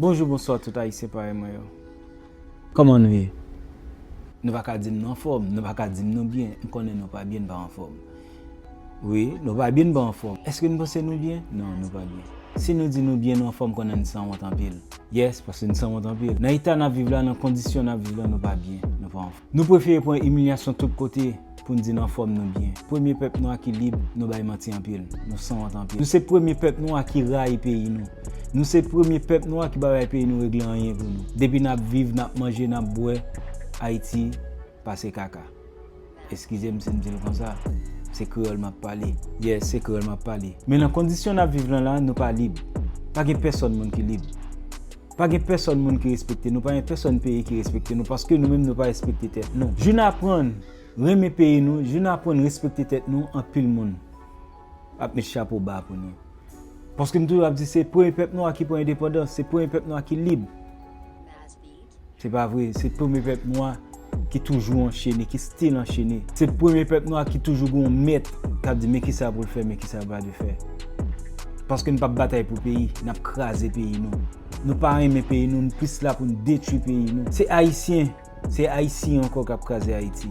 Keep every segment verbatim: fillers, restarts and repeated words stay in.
Bonjou, bonswa tout Ayisyen parèy mwen yo. Kòman nou ye? Nou pa ka di m nou anfòm, nou pa ka di m nou byen. M konnen nou pa byen, n pa anfòm. Wi, nou pa byen, n pa anfòm. Èske n panse nou byen? Non, nou pa byen. Si nou di nou byen, nou anfòm, konnen n sanwont anpil. Yes, paske n sanwont anpil. Nan eta n ap viv la, nan kondisyon n ap viv la, nou pa byen, nou pa anfòm. Nou prefere pran imilyasyon tout kote pou n di n anfòm, nou byen. Premye pèp nwa ki lib, nou bay manti anpil, nou sanwont anpil. Nou se premye pèp nwa ki rayi peyi nou. Nou se premye pèp nwa ki pa bay peyi nou regle anyen pou nou. Depi n ap viv, n ap manje, n ap bwè, Ayiti pase kaka. Eskize m si m di l konsa. Se kreyòl m ap pale. Yes, se kreyòl m ap pale. Men nan kondisyon n ap viv lan la, nou pa lib. Pa gen pèsòn moun ki lib. Pa gen pèsòn moun ki respekte nou, pa gen pèsòn peyi ki respekte nou, paske nou menm nou pa respekte tèt nou. Jou n aprann renmen peyi nou, jou n aprann respekte tèt nou, anpil moun ap met chapo ba pou nou. Paske m toujou ap di se premye pèp nwa ki pran endepandans, se premye pèp nwa ki lib. Se pa vre, se premye pèp nwa ki toujou anchene, ki still anchene. Se premye pèp nwa ki toujou gen yon mèt k ap di men kisa pou l fè, men kisa l pa dwe fè. Paske n p ap batay pou peyi, n ap kraze peyi nou. Nou pa renmen peyi nou, n plis la pou n detwi peyi nou. Se Ayisyen, se Ayisyen ankò k ap kraze Ayiti.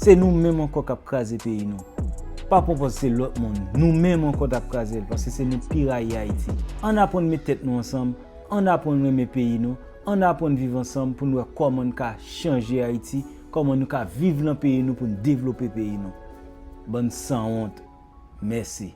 Se nou menm ankò k ap kraze peyi nou. Pa pran pòz se lòt moun, nou menm ankò t ap kraze l, paske se nou pi rayi Ayiti. Ann aprann met tèt nou ansanm, ann aprann renmen peyi nou, ann aprann viv ansanm pou n wè kòman n ka chanje Ayiti, kòman nou ka viv nan peyi nou pou n devlope peyi nou. Bann sanwont. Mèsi.